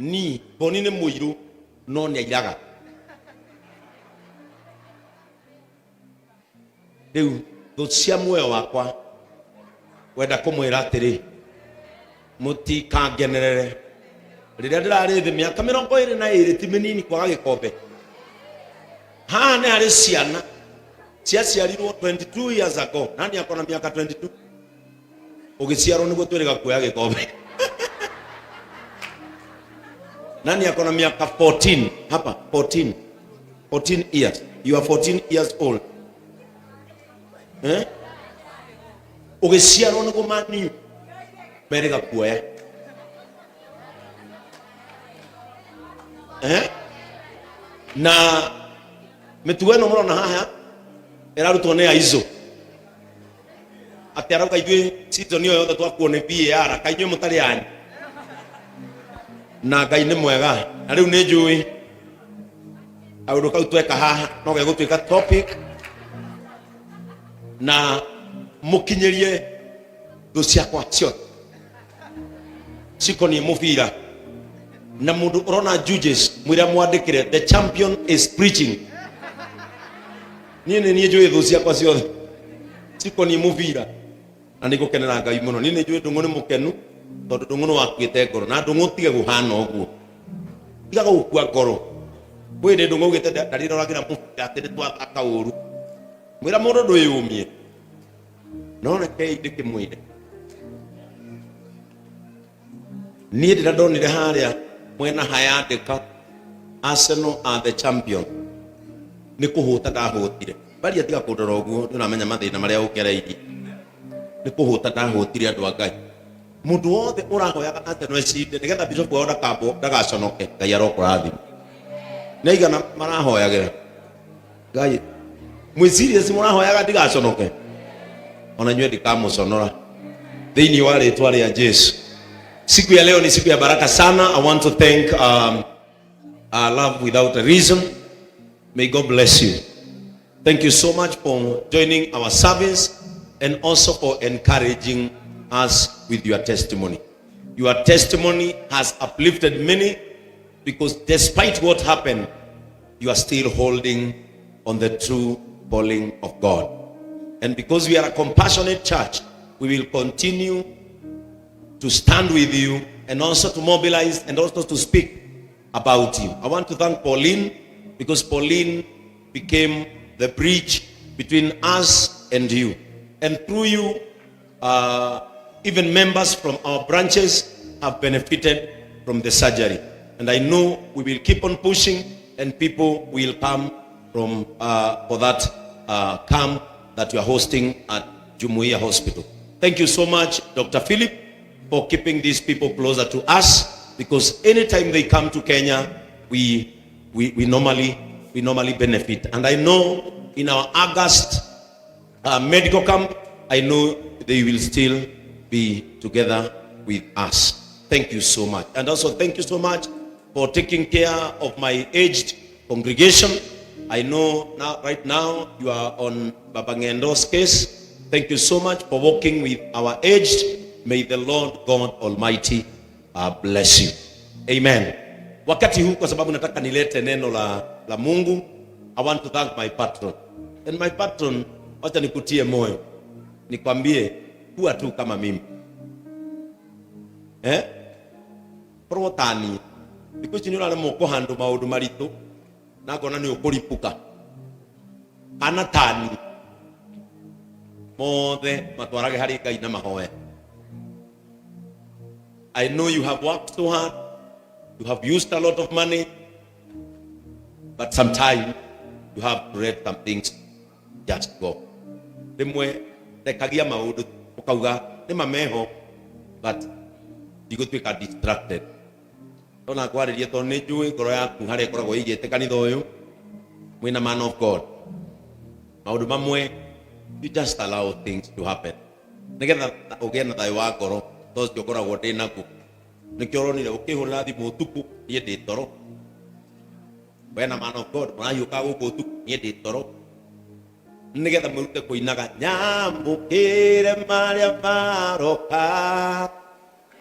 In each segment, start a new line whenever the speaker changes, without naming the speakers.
Ni Boni nĩ mũirũ no nĩ airaga. Rĩu thũ cia muoyo wakwa wenda kũmwĩra atĩrĩ, mũtikangenerere. Rĩrĩa ndĩrarĩ thĩ mĩaka 22 ti mĩnini kwaga gĩkombe. Haha nĩ harĩ ciana ciaciarirwo 22 years ago. Nani akona mĩaka 22? Ũgĩciarwo nĩguo twĩrĩga kuoya gĩkombe. Nani akona miaka 14 hapa? 14, 14 years. You are 14 years old, eh? Ũgĩciarwo nĩguo maniu merĩga kuoya, eh? Na mĩtugo ĩno mũrona haha ĩrarutwo nĩ aizo atĩ arauga ithuĩ season ĩyo yothe twakuo nĩ VAR, kaĩ inyuĩ mũtarĩ anyu. Na Ngai nĩ mwega, na rĩu nĩ njũĩ kaũndũ kau tweka haha no gegũtuĩka topic na mũkinyĩrie thũ ciakwa ciothe cikoniĩ mũbira. Na mũndũ ũrona judges, mwĩre mwandĩkĩre "The champion is preaching". Niĩ nĩ niĩ njũĩ thũ ciakwa ciothe cikoniĩ mũbira na nĩ ngũkenera Ngai mũno. Niĩ nĩ njũĩ Ndũng'ũ nĩ mũkenu tondũ Ndũng'ũ nĩ wakuĩte ngoro. Na Ndũng'ũ, tige gũhana ũguo, tiga gũkua ngoro. Kwĩ hĩndĩ Ndũng'ũ augĩte ndarĩroragĩra mũbira atĩ nĩ twathaka ũru. Mwĩra mũndũ ndwĩyũmie, no rekei ndĩkĩmwĩre, niĩ ndĩra ndonire harĩa mwena hayandĩka "Arsenal are the champion", nĩ kũhũta ndahũtire. Baria, tiga kũndora ũguo, nĩ ũramenya mathĩna marĩa ũkereirie. Nĩ kũhũta ndahũtire. Andũ a Ngai, mũndũ wothe ũrahoyaga Arsenal ĩcinde nĩgetha bishop wao ndakambwo ndagaconoke, Ngai arokũrathima. Nĩ aigana marahoyagĩra Ngai mwĩ serious? Mũrahoyaga ndigaconoke, ona inyuĩ ndikamũconora thĩinĩ wa rĩtwa rĩa Jesu. Siku ya leo ni siku ya baraka sana. I want to thank Love Without a Reason. May God bless you. Thank you so much for joining our service and also for encouraging us with your testimony. Your testimony has uplifted many because despite what happened, you are still holding on the true calling of God. And because we are a compassionate church, we will continue to stand with you and also to mobilize and also to speak about you. I want to thank Pauline because Pauline became the bridge between us and you. And through you, even members from our branches have benefited from the surgery. And I know we will keep on pushing and people will come from for that camp that you are hosting at Jumuiya Hospital. Thank you so much, Dr. Philip, for keeping these people closer to us because anytime they come to Kenya, we normally benefit. And I know in our August medical camp, I know they will still be together with us. Thank you so much. And also thank you so much for taking care of my aged congregation. I know now, right now, you are on Baba Ngendo's case. Thank you so much for working with our aged. May the Lord God Almighty bless you. Amen. Wakati huu, kwa sababu nataka nilete neno la Mungu, I want to thank my patron. And my patron, wacha nikutie moyo, nikwambie kuwa tu kama mimi, eh? Korwo tani thikũ ici nĩ ũraremwo kũhandũ maũndũ maritũ na ngona nĩ ũkũripũka, kana tani mothe matwarage harĩ Ngai na mahoya. I know you have worked so hard, you have used a lot of money, but sometimes you have to let some things just go. Rĩmwe rekagia maũndũ ũkauga nĩ mameho, but ndigũtuĩka distracted. Ndona ngwarĩrie tondũ nĩ njũĩ ngoro yaku harĩa ĩkoragwo ĩigĩte kanitha ũyũ mwĩna man of God. Maũndũ mamwe, you just allow things to happen nĩgetha ũgĩe na thayũ wa ngoro to ũcio ngoragwo ndĩ naguo. Nĩkĩo ũronire ũkĩhũrĩra thimũ ũtukũ, niĩ ndĩ toro. We na man of God mũrahiũka gũkũ ũtukũ, niĩ ndĩ toro, nĩgetha mwĩrute kũinaga nyambũkĩre marĩa maroka.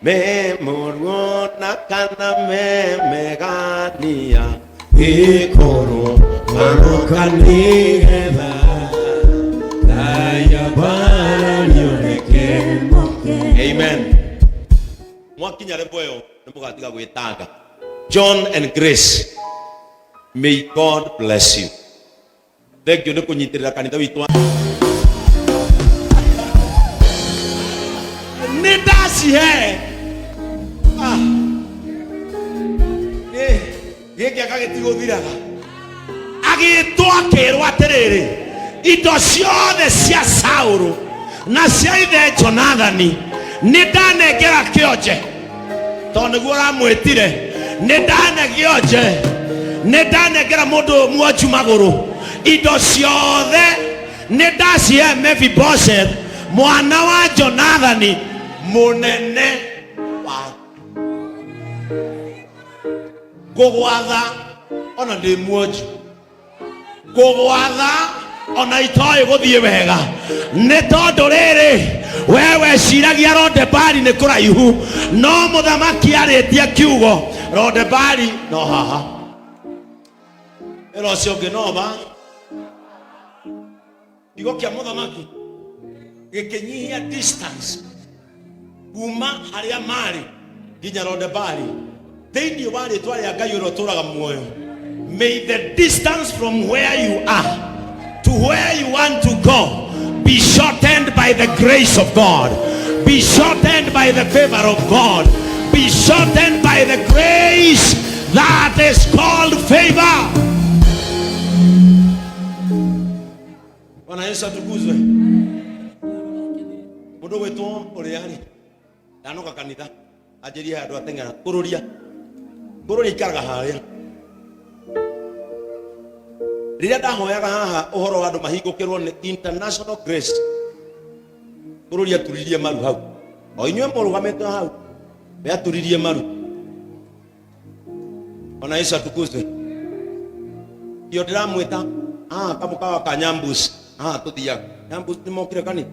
Me moruo na kana me megania ikorwo maroka nĩgetha Ngai ambarario reke. Amen. Mwakinya level ĩyo nĩ mũgatiga gwĩtanga. John and Grace, may God bless you. Thank you nĩ kũnyitĩrĩra kanitha witũ wa nĩ ndacihe. Ah. Eh, gĩkĩ anga gĩtigũthiraga. Agĩtwo akĩrwo atĩrĩrĩ, indo ciothe cia Saũlũ na cia ithe Jonathani nĩ ndanengera kĩonje, tondũ nĩguo ũramwĩtire. Nĩ ndane kĩonje, nĩ ndanengera mũndũ ũyũ muonju magũrũ. Indo ciothe nĩ ndacihe Mefiboseth mwana wa Jonathani mũnene wa ngũgwatha ona ndĩ muonju, ngũgwatha ona itoĩ gũthiĩ wega, nĩ tondũ rĩrĩ we weciragia Rodebari nĩ kũraihu, no mũthamaki arĩtie kiugo Rodebari no haha. Ĩra ũcio ũngĩ no ba kiugo kĩa mũthamaki gĩkĩnyihia distance kuma harĩa marĩ nginya Lodebari. Thĩinĩ wa rĩtwa rĩa Ngai ũrĩa ũtũraga muoyo, may the distance from where you are to where you want to go be shortened by the grace of God, be shortened by the favor of God, be shortened by the grace that is called favor. Bwana Yesu atukuzwe. Mundu gwitwo uria ri ndanoka kanitha anjirie andu ateng'era kururia kururia ikaraga haria. Rĩrĩa ndahoyaga haha ũhoro wa andũ mahingũkĩrwo nĩ international grace, kũrũria aturirie maru hau, o inyuĩ mũrũgamĩte hau, we aturirie maru. Bwana Yesu atukuzwe. Ndio ndiramwĩta ah kamukawa ka Nyambus ah tuthiaga Nyambus nĩ mokire kanitha.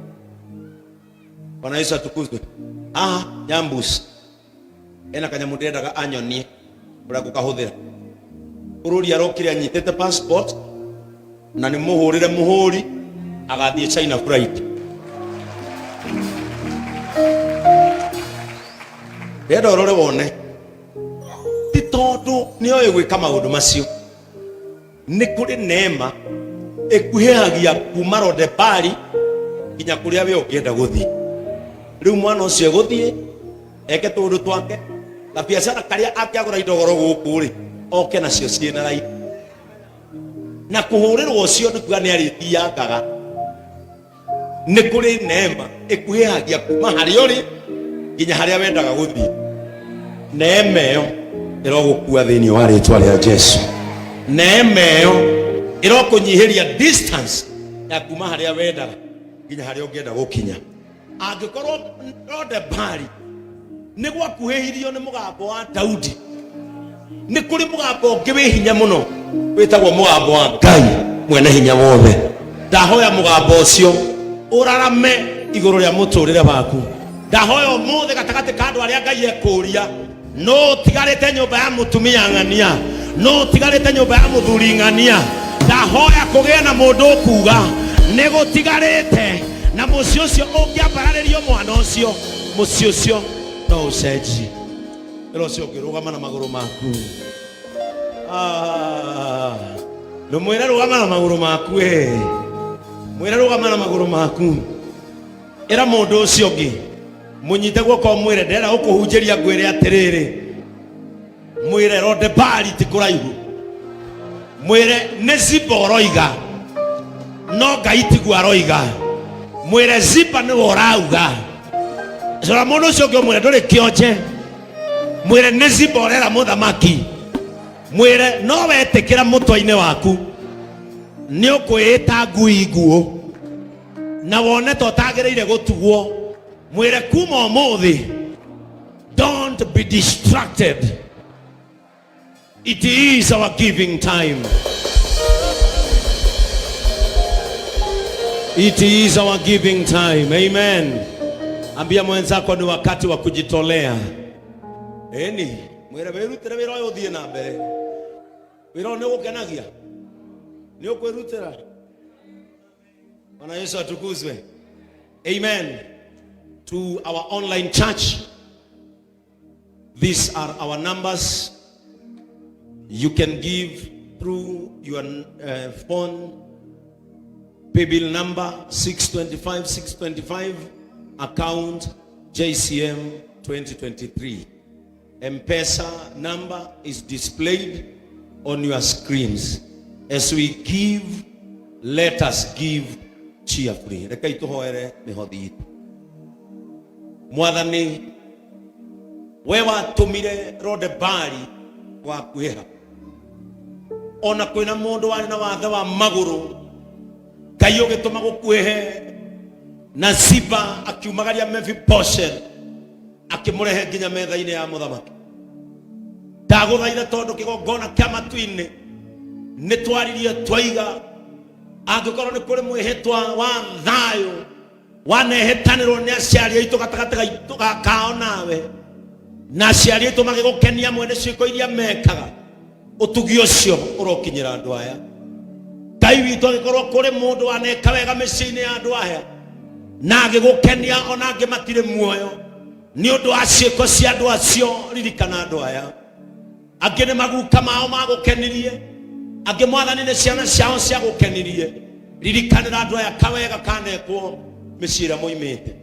Bwana Yesu atukuzwe. Ah Nyambus ena kanyamũ ndĩrendaga anyonie ũrĩa ngũkahũthĩra. Bũrũri arokire anyitĩte passport na nĩ mũhũrĩre mũhũri agathiĩ China flight. Ndĩrenda ũrore wone ti tondũ nĩ oĩ gwĩka maũndũ macio, nĩ kũrĩ neema ĩkuhĩhagia kuma Rodebari nginya kũrĩa we ũngĩenda gũthiĩ. Rĩu mwana ũcio egũthiĩ eke tũũndũ twake gabiacara karĩa akĩagũra indo goro gũkũ rĩ, oke nacio ciĩ na raithi. Na kũhũrĩrwo ũcio nĩ kuga nĩ arĩthiangaga. Nĩ kũrĩ neema ĩkuhĩhagia kuma harĩa ũrĩ nginya harĩa wendaga gũthiĩ. Neema ĩyo ĩrogũkua thĩinĩ wa rĩtwa rĩa Jesu. Neema ĩyo ĩrokũnyihĩria distance ya kuma harĩa wendaga nginya harĩa ũngĩenda gũkinya. Angĩkorwo Lodebari nĩ gwakuhĩhirio nĩ mũgambo wa Daudi, nĩ kũrĩ mũgambo ũngĩ wĩ hinya mũno wĩtagwo mũgambo wa Ngai mwene hinya wothe. Ndahoya mũgambo ũcio ũrarame igũrũ rĩa mũtũrĩre waku. Ndahoya ũmũthĩ gatagatĩ ka andũ arĩa Ngai ekũria, no ũtigarĩte nyũmba ya mũtumia ng'ania, no ũtigarĩte nyũmba ya mũthuri ng'ania, ndahoya kũgĩe na mũndũ ũkuga nĩ gũtigarĩte, na mũciĩ ũcio ũngĩambararĩrio mwana ũcio, mũciĩ ũcio no ũcenjie. Ĩra ũcio ũngĩ, rũgama na magũrũ maku. Ah, ndũmwĩre rũgama na magũrũ maku ĩ, mwĩre rũgama na magũrũ maku. Ĩra mũndũ ũcio ũngĩ, mũnyite guoko, mwĩre ndĩrenda gũkũhunjĩria, ngwĩre atĩrĩrĩ, mwĩre Lodebari ti kũraihu, mwĩre nĩ Ziba ũroiga no Ngai tiguo aroiga, mwĩre Ziba nĩwe ũrauga. Cora mũndũ ũcio ũngĩ ũmwĩre ndũrĩ kĩonje, mwĩre nĩ Ziba ũrera mũthamaki, mwĩre no wetĩkĩra mũtwe-inĩ waku nĩ ũkwĩĩta ngui nguũ na wone ta ũtagĩrĩire gũtugwo. Mwĩre kuma ũmũthĩ, don't be distracted, it is our giving time, it is our giving time. Amen. Ambia mwenzako ni wakati wa kujitolea. Eni, mwĩre wĩrutĩre wĩra ũyũ ũthiĩ na mbere. Wĩra ũyũ nĩ ũgũkenagia? Nĩ ũkwĩrutĩra? Bwana Yesu atukuzwe. Amen. To our online church, these are our numbers. You can give through your phone. Paybill number 625 625, account JCM 2023. M-Pesa number is displayed on your screens. As we give, let us give cheerfully. Rekei tuhoere mihothi itũ. Mwathani, we watũmire Rodebari wakuĩha ona kwĩna mũndũ warĩ na wathe wa magũrũ, Ngai ũgĩtũma gũkuĩhe na Ziba akiumagaria Mefiboshethu akĩmũrehe nginya metha-inĩ ya mũthamaki. Ndagũthaitha tondũ kĩgongona kĩa matu-inĩ nĩ twaririe twaiga angĩkorwo nĩ kũrĩ mwĩhĩtwa wa thayũ wanehĩtanĩrwo nĩ aciari aitũ gatagatĩ gaitũ kao nawe, na aciari aitũ magĩgũkenia mwene ciĩko iria mekaga, ũtugi ũcio ũrokinyĩra andũ aya. Ngai witũ, angĩkorwo kũrĩ mũndũ waneka wega mĩciĩ-inĩ ya andũ aya na agĩgũkenia ona angĩ matirĩ muoyo nĩ ũndũ wa ciĩko cia andũ acio, ririkana andũ aya. Angĩ nĩ maguka mao magũkenirie, angĩ Mwathani nĩ ciana ciao ciagũkenirie. Ririkanĩra andũ aya kawega kanekwo mĩciĩ ĩrĩa moimĩte.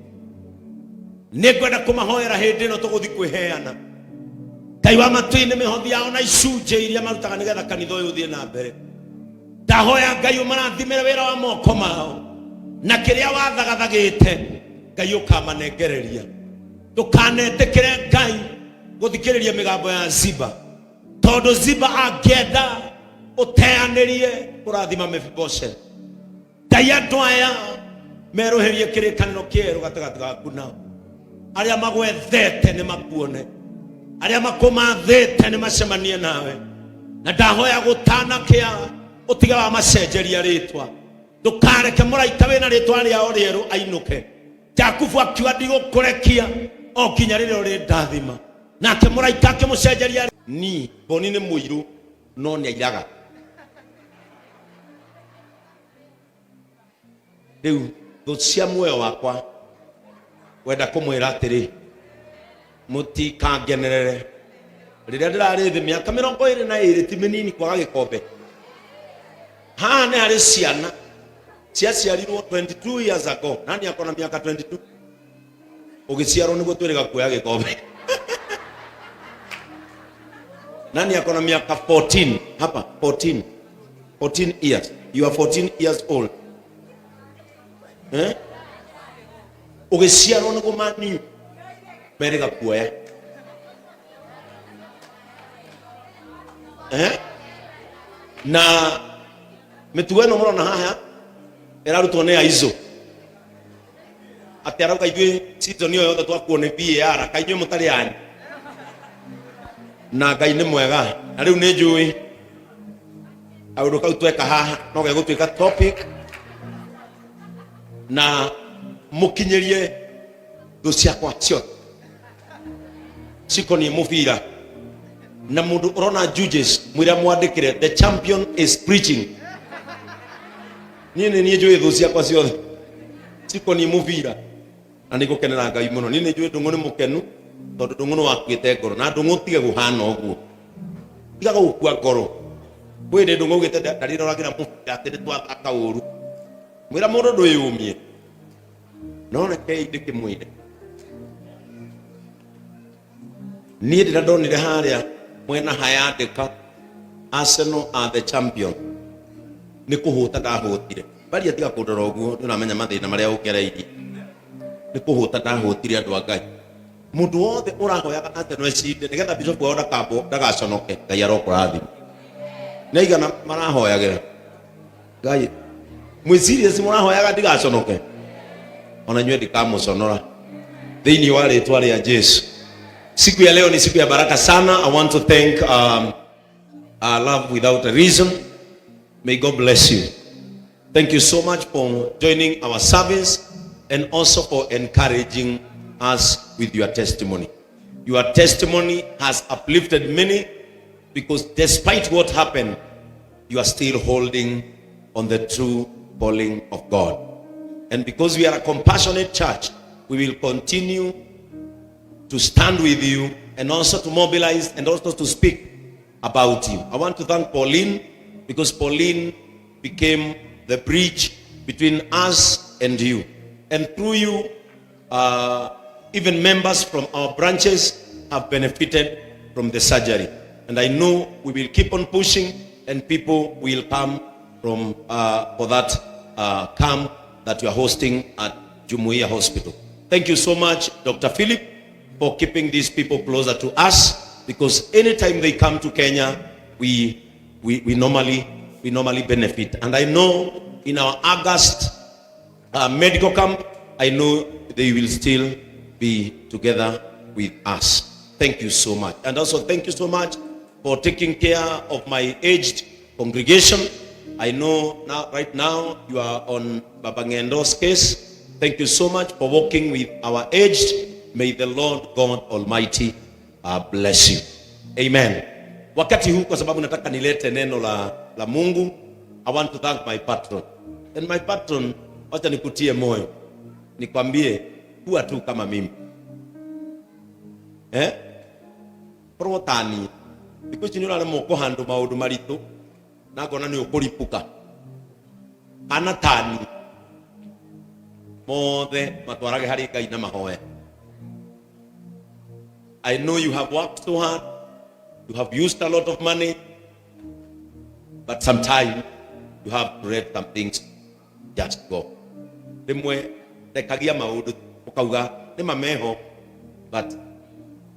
Nĩ ngwenda kũmahoera hĩndĩ ĩno tũgũthiĩ kwĩheana. Ngai wa matu-inĩ, mĩhothi yao na icunjĩ iria marutaga nĩgetha kanitha ũyũ ũthiĩ na mbere, ndahoya Ngai ũmarathimĩre wĩra wa moko mao, na kĩrĩa wathagathagĩte Ngai ũkamanengereria. Ndũkanetĩkĩre Ngai gũthikĩrĩria mĩgambo ya Ziba, tondũ Ziba angĩenda ũteanĩrie kũrathima Mefiboshethu. Ngai, andũ aya merũhĩrie kĩrĩkanĩro kĩerũ gatagatĩ gaku nao. Arĩa magwethete nĩ makuone, arĩa makũmathĩte nĩ macemanie nawe, na ndahoya gũtanakĩa ũtige wa macenjeria rĩtwa. Ndũkareke mũraika wĩna rĩtwa rĩao rĩerũ ainũke. Jakubu akiuga, "Ndigũkũrekia o nginya rĩrĩa ũrĩndathima." Nake mũraika akĩmũcenjeria. Ni boni nĩ mũirũ no nĩ airaga. Rĩu thũ cia muoyo wakwa wenda kũmwĩra atĩrĩ, mũtikangenerere rĩrĩa ndĩrarĩ thĩ. Mĩaka 22 ti mĩnini kwaga gĩkombe. Haha nĩ harĩ ciana ciaciarirwo 22 years ago. Nani akona mĩaka 22 ũgĩciarwo nĩguo twĩrĩga kuoya gĩkombe? Nani akona miaka 14 hapa? 14, 14 years. You are 14 years old, eh? Ũgĩciarwo nĩguo maniu merĩga kuoya, eh? Na mĩtugo ĩno mũrona haha ĩrarutwo nĩ aizo atĩ arauga ithuĩ season ĩyo yothe twakuo nĩ VAR, kaĩ inyuĩ mũtarĩ anyu. Na Ngai nĩ mwega, na rĩu nĩ njũĩ kaũndũ kau tweka haha no gegũtuĩka topic na mũkinyĩrie thũ ciakwa ciothe cikoniĩ mũbira. Na mũndũ ũrona judges, mwĩre mwandĩkĩre, "The champion is preaching." Niĩ nĩ niĩ njũĩ thũ ciakwa ciothe cikoniĩ mũbira na nĩ ngũkenera Ngai mũno. Niĩ nĩ njũĩ Ndũng'ũ nĩ mũkenu tondũ Ndũng'ũ nĩ wakuĩte ngoro. Na Ndũng'ũ, tige gũhana ũguo, tigaga gũkua ngoro. Kwĩ hĩndĩ Ndũng'ũ augĩte ndarĩroragĩra mũbira atĩ nĩ twathaka ũru. Mwĩra mũndũ ndwĩyũmie, no rekei ndĩkĩmwĩre, niĩ ndĩra ndonire harĩa mwena hayandĩka "Arsenal are the champion" nĩ kũhũta ndahũtire. Baria, tiga kũndora ũguo, nĩ ũramenya mathĩna marĩa ũgereirie. Nĩ kũhũta ndahũtire. Andũ a Ngai, mũndũ wothe ũrahoyaga Arsenal ĩcinde nĩgetha bishop wao ndakambwo ndagaconoke, Ngai arokũrathima. Nĩ aigana marahoyagĩra Ngai mwĩ serious? Mũrahoyaga ndigaconoke, ona inyuĩ ndikamũconora thĩinĩ wa rĩtwa rĩa Jesu. Siku ya leo ni siku ya baraka sana. I want to thank Love Without a Reason. May God bless you. Thank you so much for joining our service and also for encouraging. us with your testimony. Your testimony has uplifted many because despite what happened, you are still holding on the true calling of God. And because we are a compassionate church, we will continue to stand with you and also to mobilize and also to speak about you. I want to thank Pauline because Pauline became the bridge between us and you. And through you, even members from our branches have benefited from the surgery. And I know we will keep on pushing and people will come from for that camp that you are hosting at Jumuiya Hospital. Thank you so much, Dr. Philip, for keeping these people closer to us because anytime they come to Kenya, we normally benefit. And I know in our August medical camp, I know they will still be together with us. Thank you so much. And also thank you so much for taking care of my aged congregation. I know now, right now, you are on Baba Ngendo's case. Thank you so much for working with our aged. May the Lord God Almighty bless you. Amen. Wakati huu kwa sababu nataka nilete neno la Mungu, I want to thank my patron. And my patron, wacha nikutie moyo. Nikwambie kuwa tu kama mimi. Eh? Korwo tani. Thikũ ici nĩ ũraremwo kũhandũ maũndũ maritũ na ngona nĩ ũkũripũka. Kana tani mothe matwarage harĩ Ngai na mahoya. I know you have worked so hard, you have used a lot of money, but sometimes you have to let some things just go. Rĩmwe rekagia maũndũ ũkauga nĩ mameho but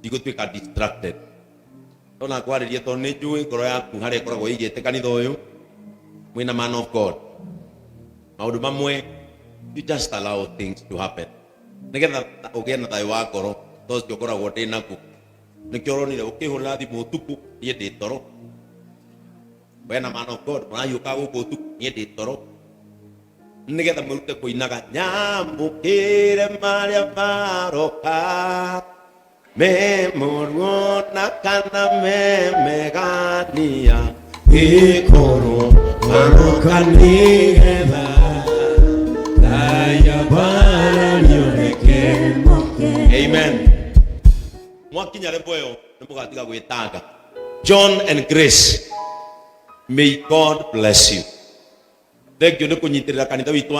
ndigũtuĩka distracted. Ndona ngwarĩrie tondũ nĩ njũĩ ngoro yaku harĩa ĩkoragwo ĩigĩte kanitha ũyũ mwĩna man of God. Maũndũ mamwe you just allow things to happen nĩgetha ũgĩe na thayũ wa ngoro to ũcio ngoragwo ndĩ naguo. Nĩkĩo ũronire ũkĩhũrĩra thimũ ũtukũ niĩ ndĩ toro, we na man of God mũrahiũka gũkũ ũtukũ niĩ ndĩ toro, nĩgetha mwĩrute kũinaga nyambũkĩre marĩa maroka me moruo na kana me megania
Ikorwo maroka nĩgetha thayũ Bwana nĩoneke.
Amen. Mwakinya level ĩyo nĩ mũgatiga gwĩtanga. John and Grace, may God bless you. Thank you nĩ kũnyitĩrĩra kanitha witũ.